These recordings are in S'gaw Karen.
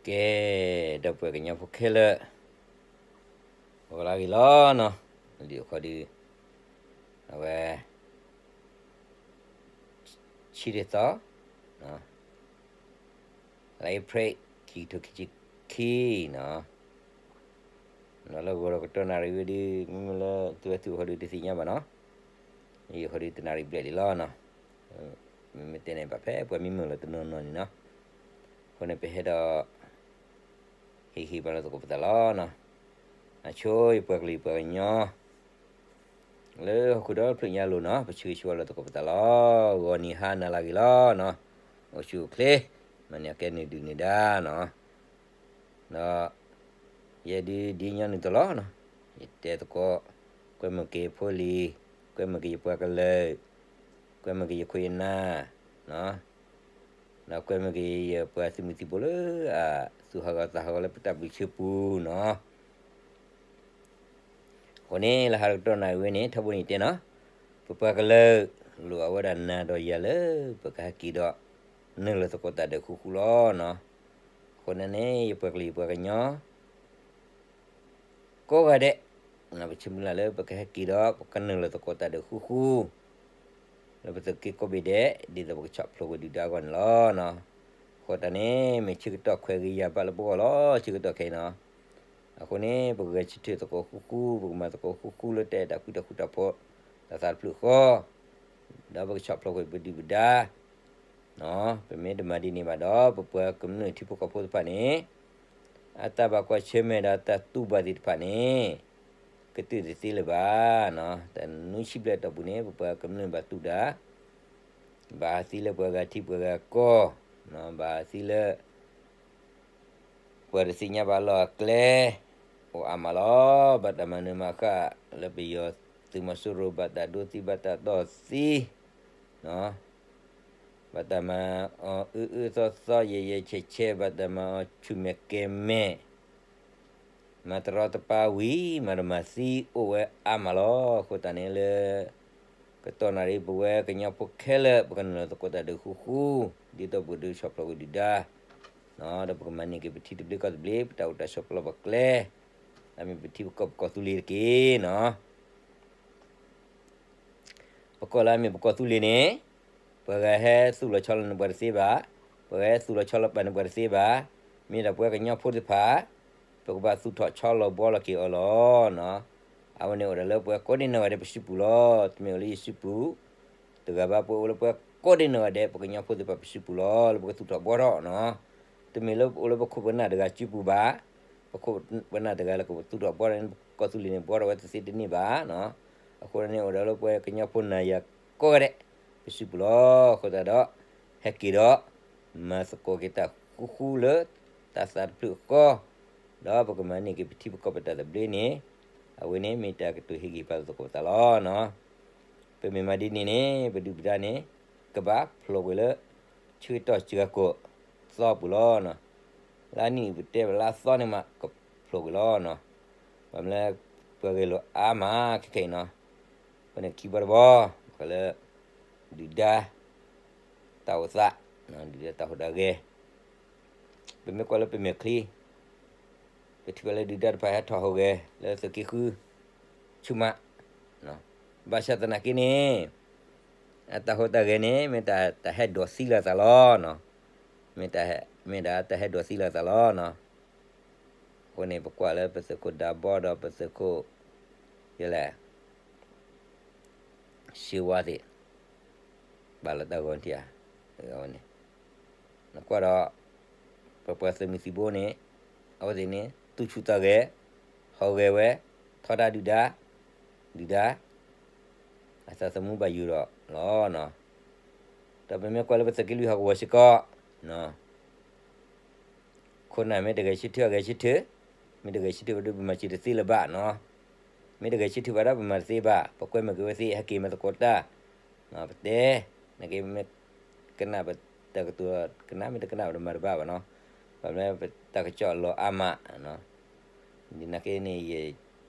ကဲ, ဒီပုၢ်ဝဲၢ်ကညီဖိခဲလၢာ်, ဂီၤလၢအဂ့ၤလီၤနီၤ, ဒုးအခီဒုး, အဝဲ ဆံတသီ, လါအ့ဖြ့ၣ် ခံကထိခံဆံခံနီၤ, ဒီးလၢဂီၤဒီးကတီၢ်နၣ်ရံၣ်ဝဲဒုး မ့မ့ၢ်လၢသုဝဲသုအိၣ်ဃီဒုးတသ့ၣ်ညါဘၣ်နီၤ, ယအိၣ်ဃီဒုးတနၣ်ရံၣ်ဘျဲၣ်လံလီၤနီၤ, မ့မ့ၢ်တဲန့ၣ် ဘၣ်ဖဲပှၤမံမုာ်လီၤတနီၤနီၤန့ၣ်နီၤ, အဃိန့ၣ် ပဟဲဒီး ဟ့ၣ်ဂံၢ်ဘါလိာ်သကိးပသးလီၤနီၤ, အဆိယပှၤကလုာ်ယပှၤကညီ လၢဟီၣ်ခိၣ်ဒီဖျၢၣ်ညါအလိၤနီၤ ပဆၢဂ့ၤဆၢဝါလိာ်သကိးပသးလီၤ. ဂီၤနံၤဟါနၤလၢအဂ့ၤလီၤနီၤ, အိၣ်ဆူၣ်အိၣ်ချ့, မၤန့ၢ်ကဲနုာ်ဒုၣ်နုာ်ဒါနီၤ, ဒီး ယဲဒုးဒ်ညီနုၢ်တလီၤနီၤ, ယတဲသကိး, ကွဲမုာ်က့ၤယဖိလံၤ, ကွဲမုာ်က့ၤယပှၤကလုာ်, ကွဲမုာ်က့ၤယခိၣ်ယနၢ်, ဒီးကွဲမုာ်က့ၤယပှၤသုးမုၢ်သံၣ်ဘိလၢ အသူၣ်ဟးဂီၤသးဟးဂီၤလၢပတၢ်ဘျုးဆၢပူၤနီၤ. အဃိန့ၣ် လၢဟါတကတီၢ်နၣ်ရံၣ်ဝဲန့ၣ် ထီဘိန့ၣ်တဲနီၤ, ပပှၤကလုာ် လိၣ်အဝဲဒၣ်နၤဒီးယၤလၢ ပကဟဲက့ၤဒီး နုာ်လီၤသကိးတၢ်ဒုးဃူဃူလီၤနီၤ. အဃိန့ၣ်န့ၣ် ယပှၤကလုာ်ယပှၤကညီ ကိးဂၤဒဲး, ပဆၢမုၢ်လၢ်လၢပကဟဲက့ၤဒီး ပကနုာ်လီၤသကိးတၢ်ဒုးဃူဃူ လၢပသုးက့ကိးဘ့ၣ်ဒဲး ဒ်သိးပကဆီၣ်ဖျိးကွံာ်ဒုၣ်ဒါအဂီၢ်န့ၣ်လီၤ. အဃိသတးန့ၣ် မ့ၢ်ဆၢကတီၢ်ခွဲးဂ့ၤယာ်ဘၣ်လၢပဂီၢ်လီၤ ဆၢကတီၢ်ခဲအံၤနီၤ. အဃိန့ၣ် ပကဂဲၤဆၢထၢၣ်သကိးဃူဃူ ပကမၤသကိးဃူဃူလၢတၢ်အဲၣ်တၢ်ကွံတၢ်ဃူတၢ်ဖိး တၢ်သးတဖျၢၣ်ဃီ ဒီးပကဆီၣ်ဖျိးကွံာ်ပဒုၣ်ပဒါ ပမ့ၢ်တမၤဒ်န့ၣ်ဘၣ်ဒီး ပပှၤကမျၢၢ်ထံဖိကီၢ်ဖိတဖၣ်န့ၣ် အတၢ်ဘၣ်ကွၢ်ဆၢၣ်မဲာ်ဒီးတၢ်တူၢ်ဘၣ်သ့ၣ်တဖၣ်န့ၣ် ကတုာ်တသ့လၢၤဘၣ်. တနွံဆံဘျဲၣ်အတီၢ်ပူၤန့ၣ် ပပှၤကမျၢၢ်ဘၣ်တူၢ်ဒၣ် ဘၣ်ဟးသံလၢပှၤဂၤထံပှၤဂၤကီၢ်, ဘၣ်ဟးသံလၢ ပှၤတသ့ၣ်ညါဘၣ်လီၢ်အကျဲ အိၣ်အါမးလီၤ. ဘၣ်တၢ်မၤနၢၤမၤဃၣ်လၢပယီၤသုးမီၤစိရိၤ ဘၣ်တၢ်ဒိသံ ဘၣ်တၢ်တီၢ်သံ ဘၣ်တၢ်မၤအီၤအၢအၢသီသီ ယဲၢ်ယဲၢ်ဆဲးဆဲး ဘၣ်တၢ်မၤအီၤဆူၣ်မဲာ်ကဲၤမဲာ် မၤတရီတပါဝံၤ မၤတမၤသံအိၣ်ဝဲအါမးလီၤ. အဃိသတးန့ၣ်လၢ ကတီၢ်နၣ်ရံၣ်ပဝဲကညီဖိခဲလၢာ် ပကနုာ်လီၤသကိးတၢ်ဒုးဃူဃူ ဒ်သိးပကဒုးဆီၣ်ဖျိးကွံာ်ဒုၣ်ဒါ ဒီးပကမၤန့ၢ်က့ၤပထံသဘျ့ကီၢ်သဘျ့ ပတၢ်အိၣ်တၢ်ဆိးပျီပကျဲ အမ့ၢ်ပထံပကီၢ်ပကီၢ်သူလ့ၤတက့ၢ်နီၤ. ပကီၢ်လၢအမ့ၢ်ပကီၢ်သူလ့ၤန့ၣ် ပှၤဂၤဟဲသူၣ်လီၤဆီလီၤန့ၢ်ပှၤတသ့ဘၣ်, ပှၤဂၤဟဲသူၣ်လီၤဆီလီၤပာ်န့ၢ်ပှၤတသ့ဘၣ်, မ့ၢ်ဒၣ်ပဝဲကညီဖိသ့ၣ်တဖၣ် ပကဘၣ်သူၣ်ထီၣ်ဆီလီၤဘှီလီၤက့ၤအီၤလီၤ. အဝဲန့ၣ်အိၣ်ဒၣ်လၢပှၤကိးဒံနီၢ်ဂၤဒဲးပစုပူၤလီၤ. တမ့ၢ်အိၣ်လၢယစုပူၤ တဂၤဘၣ် ပှၤအိၣ်လၢပှၤကိးဒံနီၢ်ဂၤဒဲး ပကညီဖိသ့ၣ်တဖၣ်ပစုပူၤလီၤ လၢပကသူၣ်ထီၣ်ဘှီထီၣ်နီၤ. တမ့ၢ်လၢပအိၣ်လၢပခိၣ်ပနၢ်တဂၤစုပူၤဘၣ်, ပခိၣ်ပနၢ်တဂၤလၢကသူၣ်ထီၣ်ဘှီထီၣ်န့ၣ် ကီၢ်သူလ့ၤန့ၣ် ဘှီထီၣ်ဝဲတသ့တန့ၢ်ဘၣ်နီၤ. အဃိန့ၣ် အိၣ်ဒၣ်လၢပှၤကညီဖိနၤယၤကိးဂၤဒဲး ပစုပူၤလီၤ. အဃိသတးဒီး ဟဲက့ၤဒီး မၤသကိးက့ၤတၢ်ဃူဃူလၢ တၢ်သးတဖျၢၣ်ဃီ ဒီးပကမၤန့ၢ်က့ၤပထံပကီၢ်ပတၢ်သဘျ့န့ၣ် အဝဲန့ၣ်မ့ၢ်တၢ်ကတိၤဟ့ၣ်ဂံၢ်ဘါလိာ်သကိးပသးလီၤနီၤ. ပမ့ၢ်မၤဒ်န့ၣ်န့ၣ် ပဒုၣ်ပဒါန့ၣ် ကဘၣ်ဖျိးကွံာ်လၢ ဆၢကတီၢ်စှၤကိာ်သီပူၤလီၤနီၤ. လၢနံၣ်ပတဲဘၣ်လၢအသီန့ၣ်မး ကဖျိးကွံာ်လီၤနီၤ. ဘၣ်မနုၤလၢ ပှၤဂဲၤလိာ်အါမးခဲခဲအံၤနီၤ. အဃိန့ၣ်ခံဘီတဘီ ပှၤလၢ ဒုၣ်ဒါ တၢ်အိၣ်သး ဒုၣ်ဒါတၢ်ဟူးတၢ်ဂဲၤ ပမ့ၢ်ကွၢ်လၢပမဲာ်ချံ ပထံၣ်ဘၣ်လၢဒုၣ်ဒါတဖၣ်ဟဲထီၣ်ဟူးဂဲၤလၢသုးက့ဃု ဆူၣ်မး ဘၣ်ဆၣ်သနာ်က့န့ၣ် အတၢ်ဟူးတၢ်ဂဲၤန့ၣ် မ့ၢ်တၢ်ဟဲဒိးသံလၢအသးလီၤနီၤ. မ့ၢ်တၢ်ဟဲ မ့ၢ်ဒၣ်တၢ်ဟဲဒိးသံလၢအသးလီၤနီၤ. အဃိန့ၣ် ပကွၢ်လၢပသုးခိၣ်ဒၢဘီဒီးပသုးခိၣ် ယဲလဲၣ် စ့ဝါသ့ၣ် ဘၣ်လီၤတၢ်ဂီၤထံဧါ. အဝဲန့ၣ် နကွၢ်ဒီး ပပှၤသုးမုၢ်သံၣ်ဘိန့ၣ် အဝဲသ့ၣ်န့ၣ် သူၣ်ဆူၣ်သးဂဲၤ ဟူးဂဲၤဝဲ ထီဒါဒုၣ်ဒါ ဒုၣ်ဒါ အသးသမူဘၣ်ယိၣ်ဒီးလီၤနီၤ. ဒီးပမ့ၢ်ကွၢ်လၢပသုးက့လွံၢ်ဟီၣ်ကဝီၤစ့ၢ်ကီး ခိၣ်နၢ်မ့ၢ်တဂဲၤဆၢထၢၣ်အဂဲၤဆၢထၢၣ်, မ့ၢ်တဂဲၤဆၢထၢၣ်ဝဲဒီးပမၤစၢၤတသ့လၢၤဘၣ်နီၤ. မ့ၢ်တဂဲၤဆၢထၢၣ်ဘၣ်ဒီးပမၤတသ့ဘၣ်, ပကွဲမုာ်က့ၤဝဲသ့ၣ် ဟဲက့ၤမၤသကိးတၢ်, ပတဲ, နာ်က့မ့ၢ်ကနၣ်ပတၢ်ကတိၤ ကနၣ် မ့ၢ်တကနၣ်ပတမၤတဘၣ်ဘၣ်နီၤ. ဘၣ်မနုၤပတၢ်ကစီၣ်အလီၤအါမး, ဒ်နာ်က့န့ၣ် ယ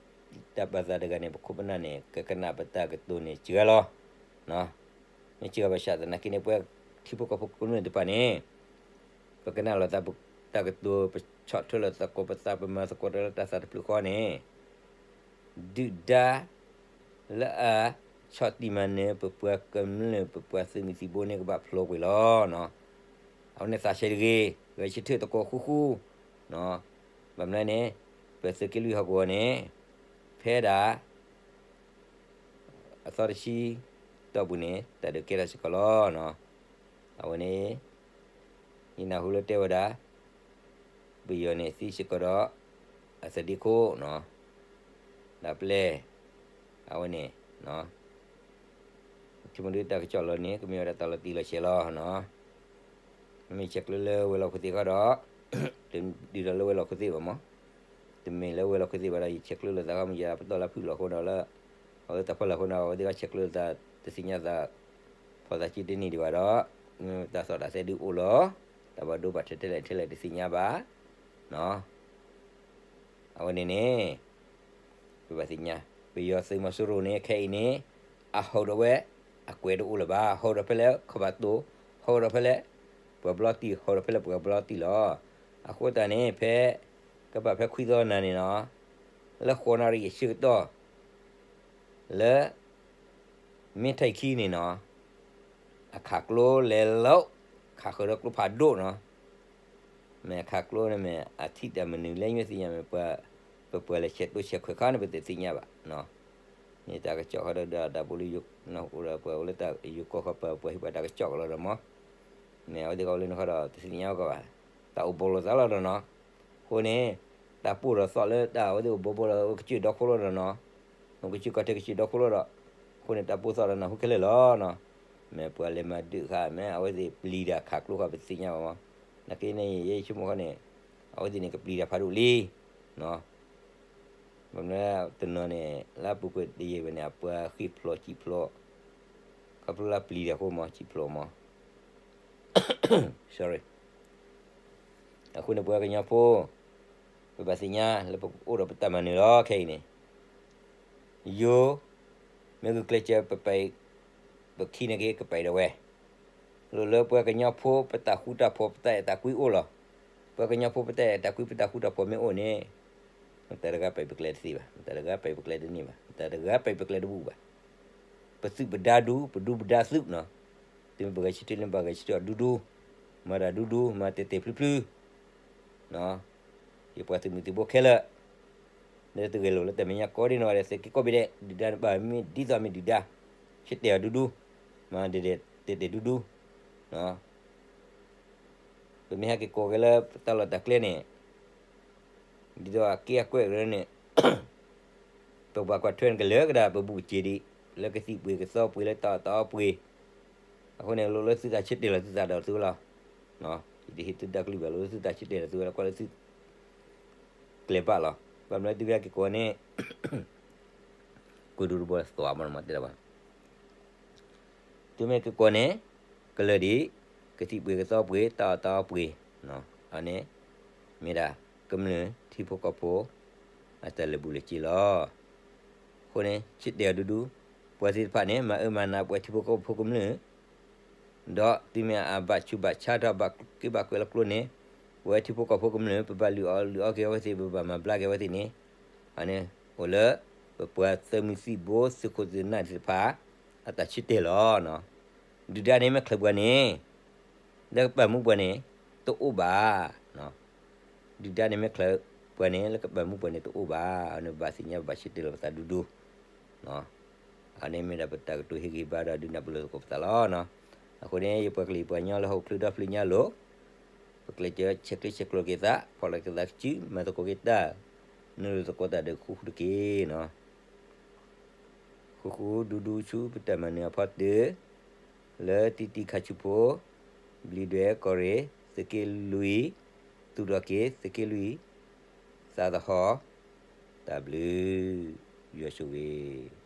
တၢ်ပာ်သးတဂၤန့ၣ် ပခိၣ်ပနၢ်န့ၣ် ကကနၣ်ပတၢ်ကတိၤန့ၣ် စှၤလီၤ. မ့ၢ်စှၤဘၣ်ဆၣ်သနာ်က့န့ၣ် ပှၤထံဖိကီၢ်ဖိကမျၢၢ်တဖၣ်န့ၣ် ပကနၣ်လိာ်သး တၢ်ကတိၤပဆီၣ်ထွဲလီၤသကိးပသး ပမၤသကိးတၢ်လၢတၢ်သးတဖျၢၣ်ဃီန့ၣ် ဒုၣ်ဒါ လၢအဆီၣ်တံၢ်မၤနၢၤ ပပှၤကမျၢၢ် ပပှၤသုးမုၢ်သံၣ်ဘိန့ၣ် ကဘၣ်ဖျိကွံာ်လီၤ. အဝဲန့ၣ်သးဆဲးတဂ့ၤ, ဂဲၤဆၢထၢၣ်သကိးဃူဃူ, ဘၣ်မနုၤလဲၣ်န့ၣ် ပသုးက့လွံၢ်ဟီၣ်ကဝီၤန့ၣ် ဖဲဒၣ် အသီတဆံတီၢ်ပူၤန့ၣ် တၢ်ဒုးကဲထီၣ်စ့ၢ်ကီးလီၤ. အဝဲန့ၣ် ယနၢ်ဟူလၢတဲဝဲဒၣ် ပယီၤန့ၣ်သံစ့ၢ်ကီးဒီး အသဒ့ခိၣ်နီၤ, ဒီးပျဲၢ်, အဝဲန့ၣ် ဆိကမိၣ်ဒုတၢ်ကစီၣ်လီၤန့ၣ် ကမ့ၢ်ဝဲဒၣ်တၢ်လီၤတံၢ်လီၤဆဲးလီၤနီၤ. မ့ၢ်ဆဲးကျၢလၢဝဲၤလီၢ်ခိၣ်သ့ၣ်ခီဒီး တဒုးဒီးလၢဝဲၤလီၢ်ခိၣ်သ့ၣ်ဘၣ်မး, တမ့ၢ်လၢဝဲၤလီၢ်ခိၣ်သ့ၣ်ဘၣ်ဒီး ယဆဲးကျၢလိာ်သးခီမ့ၢ်ယၤ ပတီၢ်လၢဖုၣ်လီၤအဃိဒီးလၢ အဝဲတၢ်ဖီလာ်အဃိန့ၣ် အဝဲသ့ၣ်ခီဆဲးကျၢလိာ်သး တသ့ၣ်ညါသး ဖီသးက့တန့ၢ်ဒံးဘၣ်ဒီး မ့ၢ်တၢ်သီၣ်တၢ်သဲဒုးအိၣ်လီၤ, တၢ်ဘၣ်ဒိဘၣ်ထံးထဲလဲၣ်ထဲလဲၣ်တသ့ၣ်ညါဘၣ်နီၤ. အဝဲန့ၣ်န့ၣ် ပဘၣ်သ့ၣ်ညါ ပယီၤသုးမီၤစိရိၤန့ၣ် ခဲအံၤန့ၣ် အဟီၣ်ဒီးဝဲ အကွဲးတအိၣ်လၢၤဘၣ်, ဟီၣ်ဒီးဖဲလဲၣ်ခီၣ်ဘၣ်တိၢ်, ဟီၣ်ဒီးဖဲလဲၣ် ပှၤဘျီတံၢ်, ဟီၣ်ဒီးဖဲလဲၣ်ပှၤဘျီတံၢ်လီၤ. အဃိသတးန့ၣ် ဖဲ ကဘၣ်ဖဲခွံသီနၤန့ၣ်နီၤ, လၢဃိးနၣ်ရံၣ်အဆၢကတီၢ် လၢ မ့ၢ်ထံၣ်ခံန့ၣ်နီၤ, အခးကျိလဲၤလီၤ, ခးဃုာ်ဒီးကျိဖးဒိၣ်နီၤ, မ့ၢ်အခးကျိန့ၣ်မ့ၢ်အထံၣ်တၢ်မနုၤလဲၣ် မ့ၢ်သ့ၣ်ညါမ့ၢ်ပှၤ, ပပှၤလဲၤဆဲးကျိဆဲးခွဲးခီန့ၣ် ပတသ့ၣ်ညါဘၣ်နီၤ. မ့ၢ်တၢ်ကစီၣ်ဃီဒီး ဒီးတၢ်ဘိလၢယိၤ, အိၣ်ဒီးပှၤအိၣ်လၢတၢ်ယိၤကီၢ်ဃီ ပှၤဟ့ၣ်ပှၤတၢ်ကစီၣ်ကလီၤဒီးမး, မ့ၢ်အဝဲသ့ၣ်ဃီလၢနခီဒီး တသ့ၣ်ညါအီၤကီးဘၣ်, တၢ်အိၣ်ဘူးလိာ်သးလီၤဒီးနီၤ. အဃိန့ၣ် တၢ်ပိၢ်ထီၣ်သီၣ်လၢတၢ်အဝဲသ့ၣ်အိၣ်ဘူးဘူးလီၤ ကစၢၢ်ဒီခိၣ်လီၤဒီးနီၤ, ကစၢၢ်ကီၢ်ထဲကစၢၢ်ဒီခိၣ်လီၤဒီး, အဃိန့ၣ် တၢ်ပိၢ်သီၣ်ဒီးနၢ်ဟူခဲလၢာ်လီၤနီၤ. မ့ၢ်ပှၤလဲၤမၤဒုးဃာ် မ့ၢ်အဝဲသ့ၣ်ပျံၤတၢ်ခးကျိဃာ် ပသ့ၣ်ညါဘၣ်မး. နာ်က့န့ၣ် ယဲယဆိကမိၣ်ဃီန့ၣ် အဝဲသ့ၣ်န့ၣ် ကပျံၤတၢ်ဖးဒိၣ်လံနီၤ. ဘၣ်မနုၤလဲၣ် တနီၤန့ၣ် လၢအပူၤကွံာ်တယံာ်ဘၣ်န့ၣ် အပှၤဃ့ၢ်ဖျိးစံၣ်ဖျိး ခီဖျိလၢပျံၤတၢ်အဃိမး စံၣ်ဖျိးမး sorry. အဃိန့ၣ် ပှၤကညီဖိ ပဘၣ်သ့ၣ်ညါလၢပအိၣ်ဒီးပတၢ်မၤနၢၤလီၤ ခဲအံၤန့ၣ်, ယိၤ မ့ၢ်ဂုာ်ကျဲးစၢး ပပာ်, ပခံနာ်က့ ကပာ်ဒီးဝဲ, လိၣ်လၢပှၤကညီဖိ ပတၢ်ဃူတၢ်ဖိး ပတၢ်အဲၣ်တၢ်ကွံအိၣ်လီၤ. ပှၤကညီဖိ ပတၢ်အဲၣ်တၢ်ကွံ ပတၢ်ဃူတၢ်ဖိးမ့ၢ်အိၣ်န့ၣ်, မတၤတဂၤပာ်ပကျဲတသ့ဘၣ်, မတၤတဂၤပာ်ပကျဲတန့ၢ်ဘၣ်, မတၤတဂၤပာ်ပကျဲတဘူၣ်ဘၣ်. ပသုးပဒါဒူ ပဒူပဒါသုးနီၤ, တုၤမ့ၢ်ပဂဲၤဆၢထၢၣ်န့ၣ် ပဂဲၤဆၢထၢၣ်အီၤဒူဒူ, မၤတၢ်ဒူဒူ မၤတဲာ်တဲာ်ဖျုဖျု ယပှၤသုးမုၢ်သံၣ်ဘိခဲလၢာ်, လၢတဂဲၤလိာ်လၢတၢ်မဲာ်ညါကိးဒ်နီၢ်ဂၤဒဲး သုးက့ကိးဘ့ၣ်ဒဲး ဒုၣ်ဒါန့ၣ်ဘၣ်မ့ၢ်ဒ်သိးမ့ၢ်ဒုၣ်ဒါ, ဆၢတဲာ်အီၤဒူဒူ, မၤဒဲးဒဲးတဲာ်တဲာ်ဒူဒူ, ပမ့ၢ်ဟဲက့ၤကိးက့ၤလၢပတၢ်လီၢ်တၢ်ကျဲန့ၣ် ဒ်သိးအက့အကွဲၢ်ကရၢန့ၣ် ပပှၤကွၢ်ထွဲန့ၣ်ကလၢာ်ကဒါ ပဘူးပစ့ၤဒံး လၢကသံၣ်ပှ့ၤကသီပှ့ၤလၢတၢ်အီၣ်တၢ်အီပှ့ၤ, အဃိန့ၣ် လိၣ်လၢသုတၢ်ဆၢတဲာ်လီၤသုသးဒီးသုဝဲလီၤ. ယတဟ့ၣ်သုတၢ်ကလုၢ်ဘၣ် လိၣ်လၢသုတၢ်ဆၢတဲာ်လီၤသုဝဲလီၤ ကွၢ်လၢသု ကျဲၤဘၣ်လီၤ. ဘၣ်မနုၤသုဝဲက့ၤကိးန့ၣ် ကွၢ်ဒူတဘိသွးမးမးတဲလၢၤဘၣ် သုမ့ၢ်က့ၤကိးန့ၣ် ကလၢာ်ဒံး ကသံၣ်ပှ့ၤကသီပှ့ၤ တၢ်အီၣ်တၢ်အီပှ့ၤ, အန့ၣ် မ့ၢ်ဒၣ် ကမျၢၢ်ထံဖိကီၢ်ဖိ အတၢ်လၢာ်ဘူၣ်လၢာ်စ့လီၤ. အဃိန့ၣ် ဆၢတဲာ်အီၤဒူဒူ, ပှၤသ့ၣ်တဖၣ်န့ၣ် မၤအၢမၤနးပှၤထံဖိကီၢ်ဖိကမျၢၢ် ဒီးတုၤမ့ၢ်အဘၣ်ဆူးဘၣ်ဆါထီၣ် ဘၣ်က့ဘၣ်ကွဲးလၢကျိန့ၣ် ပဝဲထံဖိကီၢ်ဖိကမျၢၢ် ပဘၣ်လုၢ်အီၣ်လုၢ်အီက့ၤအဝဲသ့ၣ် ပဘၣ်မၤဘျါက့ၤအဝဲသ့ၣ်န့ၣ်, အန့ၣ် အိၣ်လၢ ပပှၤသုးမုၢ်သံၣ်ဘိသုးခိၣ်သုးနၢ်သ့ၣ်တဖၣ် အတၢ်ဆၢတဲာ်လီၤ. ဒုၣ်ဒါန့ၣ်မ့ၢ်ချၢးပှၤန့ၣ် လၢကပာ်မူပှၤန့ၣ် တအိၣ်ဘၣ်. ဒုၣ်ဒါန့ၣ်မ့ၢ်ချၢးပှၤန့ၣ် လၢကပာ်မူပှၤန့ၣ်တအိၣ်ဘၣ်. အန့ၣ်ဘၣ်သ့ၣ်ညါဘၣ်ဆၢတဲာ်လီၤပသးဒူဒူ အန့ၣ်မ့ၢ်ဒၣ်ပတၢ်ကတိၤဟ့ၣ်ဂံၢ်ဘါဒီးဒုးနၢ်ပၢၢ်လိာ်သကိးပသးလီၤ. အဃိန့ၣ် ယပှၤကလုာ်ပှၤကညီလၢဟီၣ်ခိၣ်ချၢဒီဖျၢၣ်ညါလိၤ ပကျဲးစၢးဆဲးကျၢဆဲးကျိးက့ၤသး ဖီၣ်လိာ်က့ၤသးကစု မၤသကိးက့ၤတၢ် နုာ်လီၤသကိးတၢ်ဒီးဃူဃူတက့ၢ်နီၤ. ဃူဃူဒူဒူဆူပတၢ်မၤနၢၤအဖီတၢၣ် လၢတံၢ်တံၢ်ခါဆူဖိ ဘျံးဒွဲၣ်ကီၢ်ရ့ၣ် သုးက့လွံၢ် သူၣ်ထီၣ်က့ၤ သုးက့လွံၢ် သးသဟီၣ် တၢ်ဘျုး ယွၤဆိၣ်ဂ့ၤ